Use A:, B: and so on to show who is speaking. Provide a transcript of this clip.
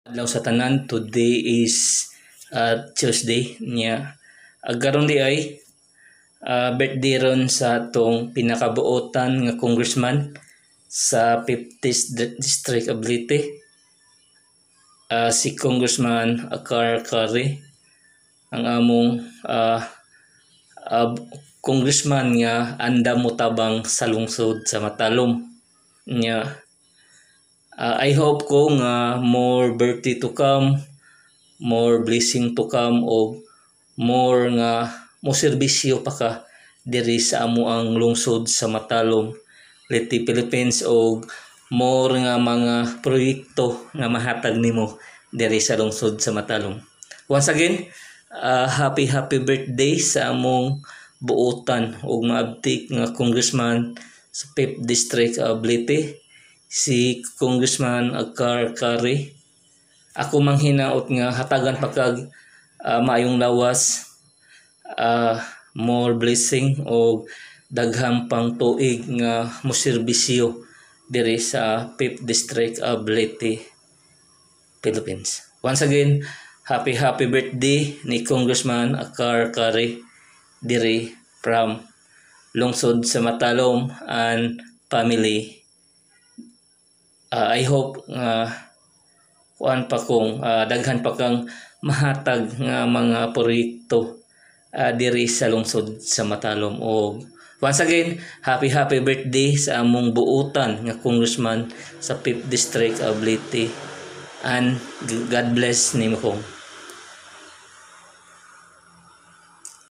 A: Adlaw sa tanan. Today is Tuesday niya. Karon di ay birthday ron sa atong pinakabuotan nga congressman sa 50th District of Leyte. Si Congressman Akar Kari, ang among congressman nga andam motabang sa lungsod sa Matalom. Nya I hope ko nga more birthday to come, more blessing to come o more nga mo serbisyo pa ka diri sa amoang lungsod sa Matalom, Leyte, Philippines, og more nga mga proyekto nga mahatag nimo diri sa lungsod sa Matalom. Once again, happy happy birthday sa among buotan ug maabtik nga congressman sa 5th District of Leyte, si Congressman Akar Kari. Ako mang hinaot nga hatagan pa kag maayong lawas, more blessing o daghang pang tuig nga moserbisyo diri sa 5th District of Leyte, Philippines. Once again, happy happy birthday ni Congressman Akar Kari diri from lungsod sa Matalom and family. I hope nga kuan pa kong daghan pa kang mahatag nga mga proyekto diri sa lungsod sa Matalom. Og once again, happy happy birthday sa among buutan nga congressman sa 5th District of Leyte and God bless nimo kong.